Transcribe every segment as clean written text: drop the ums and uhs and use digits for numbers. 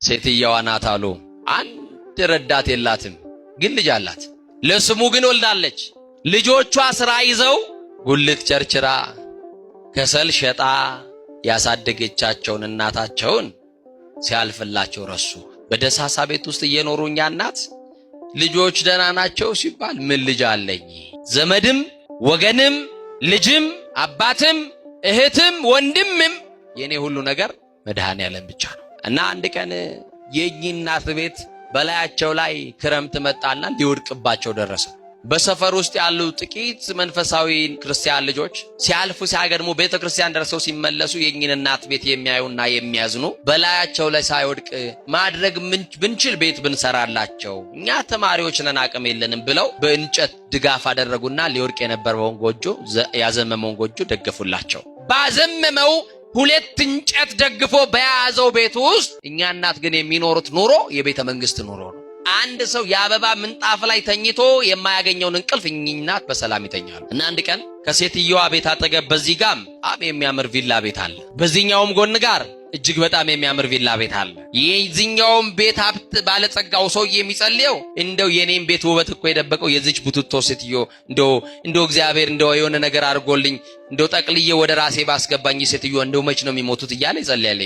ሴትየዋ ናት አሉ። አንድ ረዳት የላትም፣ ግን ልጅ አላት። ለስሙ ግን ወልዳለች። ልጆቿ ስራ ይዘው ጉልት ቸርችራ ከሰል ሸጣ ያሳደገቻቸውን እናታቸውን ሲያልፍላቸው ረሱ። በደሳሳ ቤት ውስጥ እየኖሩ እኛ እናት ልጆች ደህና ናቸው ሲባል ምን ልጅ አለኝ? ዘመድም ወገንም ልጅም አባትም እህትም ወንድምም የኔ ሁሉ ነገር መድኃኔዓለም ብቻ ነው። እና አንድ ቀን የእኚህ እናት ቤት በላያቸው ላይ ክረምት መጣና ሊወድቅባቸው ደረሰ። በሰፈር ውስጥ ያሉ ጥቂት መንፈሳዊ ክርስቲያን ልጆች ሲያልፉ ሲያገድሙ ቤተ ክርስቲያን ደርሰው ሲመለሱ የእኚህን እናት ቤት የሚያዩና የሚያዝኑ በላያቸው ላይ ሳይወድቅ ማድረግ ብንችል ቤት ብንሰራላቸው፣ እኛ ተማሪዎች ነን አቅም የለንም ብለው በእንጨት ድጋፍ አደረጉና ሊወድቅ የነበረውን ጎጆ፣ ያዘመመውን ጎጆ ደገፉላቸው። ባዘመመው ሁለት እንጨት ደግፎ በያዘው ቤት ውስጥ እኛ እናት ግን የሚኖሩት ኑሮ የቤተ መንግስት ኑሮ ነው። አንድ ሰው የአበባ ምንጣፍ ላይ ተኝቶ የማያገኘውን እንቅልፍ እኚህ እናት በሰላም ይተኛሉ። እና አንድ ቀን ከሴትየዋ ቤት አጠገብ በዚህ ጋም በጣም የሚያምር ቪላ ቤት አለ። በዚህኛውም ጎን ጋር እጅግ በጣም የሚያምር ቪላ ቤት አለ። የዚህኛውም ቤት ሀብት ባለጸጋው ሰውዬ የሚጸልየው እንደው የኔም ቤት ውበት እኮ የደበቀው የዚች ቡትቶ ሴትዮ፣ እንደው እግዚአብሔር እንደው የሆነ ነገር አድርጎልኝ እንደው ጠቅልዬ ወደ ራሴ ባስገባኝ ሴትዮ እንደው መች ነው የሚሞቱት እያለ ይጸልያል።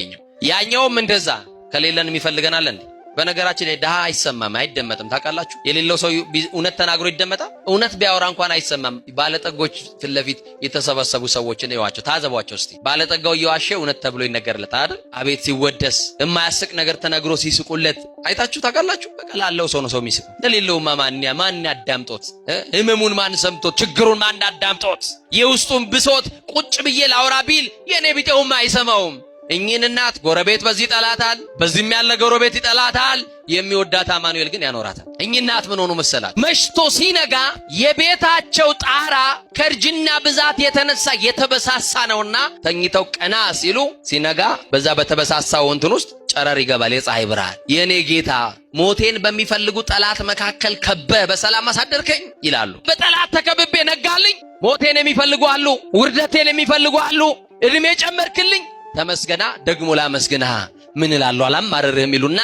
ያኛውም እንደዛ። ከሌለን የሚፈልገናል እንዴ? በነገራችን ላይ ድሃ አይሰማም፣ አይደመጥም። ታውቃላችሁ? የሌለው ሰው እውነት ተናግሮ ይደመጣል? እውነት ቢያወራ እንኳን አይሰማም። ባለጠጎች ፊት ለፊት የተሰበሰቡ ሰዎችን እዩዋቸው፣ ታዘቧቸው እስቲ። ባለጠጋው እየዋሸ እውነት ተብሎ ይነገርለታል አይደል? አቤት ሲወደስ፣ የማያስቅ ነገር ተነግሮ ሲስቁለት አይታችሁ ታውቃላችሁ? በቃ ላለው ሰው ነው ሰው የሚስቀው። ለሌለውማ ማን ያዳምጦት? ህመሙን ማን ሰምቶት? ችግሩን ማን አዳምጦት? የውስጡን ብሶት ቁጭ ብዬ ላውራ ቢል የኔ ቢጤውም አይሰማውም። እኚህን እናት ጎረቤት በዚህ ይጠላታል፣ በዚህም ያለ ጎረቤት ይጠላታል። የሚወዳት አማኑኤል ግን ያኖራታል። እኚህ እናት ምን ሆኑ መሰላት? መሽቶ ሲነጋ የቤታቸው ጣራ ከእርጅና ብዛት የተነሳ የተበሳሳ ነውና ተኝተው ቀና ሲሉ ሲነጋ በዛ በተበሳሳው እንትን ውስጥ ጨረር ይገባል፣ የፀሐይ ብርሃን። የእኔ ጌታ ሞቴን በሚፈልጉ ጠላት መካከል ከበህ በሰላም አሳደርከኝ ይላሉ። በጠላት ተከብቤ ነጋልኝ። ሞቴን የሚፈልጉ አሉ፣ ውርደቴን የሚፈልጉ አሉ። እድሜ ጨመርክልኝ፣ ተመስገና። ደግሞ ላመስግንህ ምን እላለሁ አላማርርህም ይሉና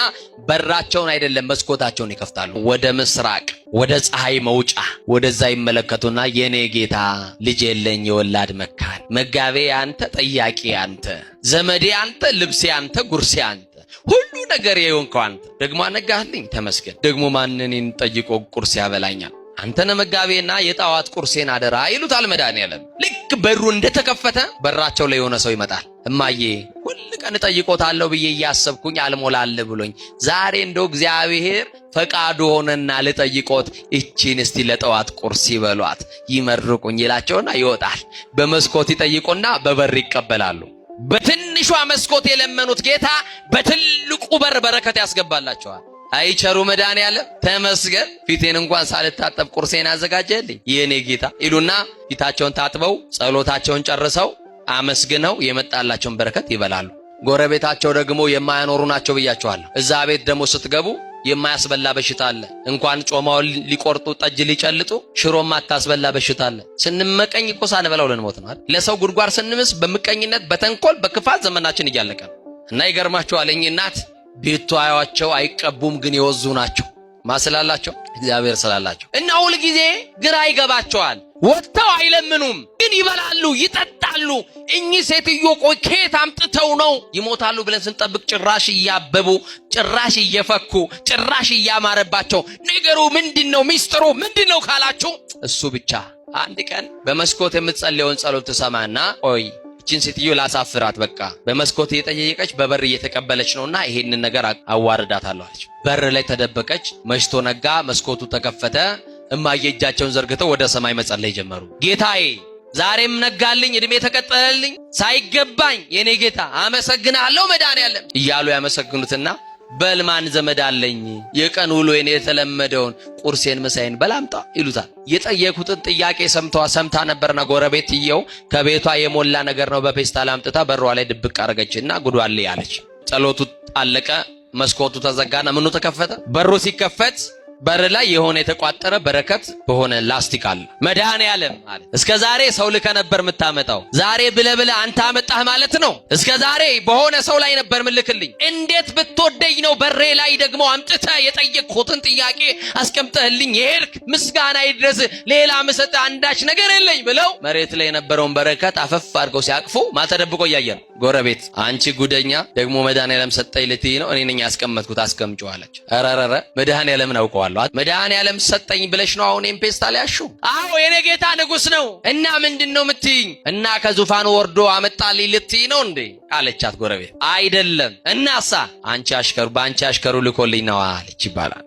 በራቸውን አይደለም መስኮታቸውን ይከፍታሉ። ወደ ምስራቅ ወደ ፀሐይ መውጫ ወደዛ ይመለከቱና የኔ ጌታ ልጅ የለኝ የወላድ መካን፣ መጋቤ አንተ፣ ጠያቂ አንተ፣ ዘመዴ አንተ፣ ልብሴ አንተ፣ ጉርሴ አንተ፣ ሁሉ ነገር የሆንከው አንተ፣ ደግሞ አነጋህልኝ ተመስገን። ደግሞ ማንን ጠይቆ ቁርስ ያበላኛል? አንተ ነህ መጋቤና የጣዋት ቁርሴን አደራ ይሉታል መድኃኒዓለም። ልክ በሩ እንደተከፈተ በራቸው ላይ የሆነ ሰው ይመጣል። እማዬ ሁል ቀን እጠይቆታለሁ ብዬ እያሰብኩኝ አልሞላል ብሎኝ ዛሬ እንደው እግዚአብሔር ፈቃዱ ሆነና ልጠይቆት፣ እቺን እስቲ ለጠዋት ቁርስ ይበሏት ይመርቁኝ ይላቸውና ይወጣል። በመስኮት ይጠይቁና በበር ይቀበላሉ። በትንሿ መስኮት የለመኑት ጌታ በትልቁ በር በረከት ያስገባላቸዋል። አይ ቸሩ መድኃኔዓለም ተመስገን፣ ፊቴን እንኳን ሳልታጠብ ቁርሴን አዘጋጀልኝ የኔ ጌታ ይሉና ፊታቸውን ታጥበው ጸሎታቸውን ጨርሰው አመስግነው የመጣላቸውን በረከት ይበላሉ። ጎረቤታቸው ደግሞ የማያኖሩ ናቸው ብያቸዋለሁ። እዛ ቤት ደግሞ ስትገቡ የማያስበላ በሽታ አለ። እንኳን ጮማውን ሊቆርጡ ጠጅ ሊጨልጡ ሽሮም አታስበላ በሽታ አለ። ስንመቀኝ እኮ ሳንበላው ልንሞት ነው አይደል? ለሰው ጉድጓድ ስንምስ በምቀኝነት፣ በተንኮል፣ በክፋት ዘመናችን እያለቀ ነው። እና ይገርማችኋል እኚህ እናት ቤቱ አያቸው አይቀቡም፣ ግን የወዙ ናቸው። ማ ስላላቸው? እግዚአብሔር ስላላቸው። እና ሁል ጊዜ ግራ ይገባቸዋል። ወጥተው አይለምኑም፣ ግን ይበላሉ፣ ይጠጣሉ። እኚህ ሴትዮ ቆይ ከየት አምጥተው ነው ይሞታሉ ብለን ስንጠብቅ ጭራሽ እያበቡ፣ ጭራሽ እየፈኩ፣ ጭራሽ እያማረባቸው። ነገሩ ምንድን ነው? ሚስጥሩ ምንድን ነው ካላችሁ እሱ ብቻ። አንድ ቀን በመስኮት የምትጸልየውን ጸሎት ትሰማና ቆይ እችን ሴትዮ ላሳፍራት፣ በቃ በመስኮት እየጠየቀች በበር እየተቀበለች ነውና ይሄንን ነገር አዋርዳታለሁ አለች። በር ላይ ተደበቀች። መሽቶ ነጋ፣ መስኮቱ ተከፈተ። እማዬ እጃቸውን ዘርግተው ወደ ሰማይ መጸለይ ጀመሩ። ጌታዬ ዛሬም ነጋልኝ፣ እድሜ ተቀጠለልኝ፣ ሳይገባኝ የኔ ጌታ አመሰግናለሁ መድኃኔዓለም እያሉ ያመሰግኑትና በልማን ዘመድ አለኝ የቀን ውሎ የኔ የተለመደውን ቁርሴን ምሳዬን በላምጣ ይሉታል። የጠየኩትን ጥያቄ ሰምታ ነበርና ጎረቤትየው ከቤቷ የሞላ ነገር ነው በፔስታል አምጥታ በሯ ላይ ድብቅ አረገችና ጉዷል አለች። ጸሎቱ አለቀ። መስኮቱ ተዘጋና ምኑ ተከፈተ? በሩ ሲከፈት በር ላይ የሆነ የተቋጠረ በረከት በሆነ ላስቲክ አለ። መድኃኔዓለም አለ። እስከ ዛሬ ሰው ልከህ ነበር የምታመጣው፣ ዛሬ ብለህ ብለህ አንተ አመጣህ ማለት ነው። እስከ ዛሬ በሆነ ሰው ላይ ነበር ምልክልኝ። እንዴት ብትወደኝ ነው በሬ ላይ ደግሞ አምጥተህ የጠየቅኩትን ጥያቄ አስቀምጠህልኝ የሄድክ? ምስጋና ይድረስ፣ ሌላ ምሰጥህ አንዳች ነገር የለኝ ብለው መሬት ላይ የነበረውን በረከት አፈፍ አድርገው ሲያቅፉ ማተደብቆ እያየ ነው ጎረቤት። አንቺ ጉደኛ ደግሞ መድኃኔዓለም ሰጠኝ ልትይ ነው? እኔ ነኝ ያስቀመጥኩት አስቀምጪው አለች። ኧረ መድኃኔዓለምን አውቀዋለሁ። መድኃኔዓለም ሰጠኝ ብለሽ ነው አሁን ፔስታል ያልሺው? አዎ የኔ ጌታ ንጉሥ ነው። እና ምንድን ነው የምትይኝ? እና ከዙፋኑ ወርዶ አመጣልኝ ልትይ ነው እንዴ አለቻት ጎረቤት። አይደለም። እናሳ አንቺ አሽከሩ በአንቺ አሽከሩ ልኮልኝ ነው አለች ይባላል።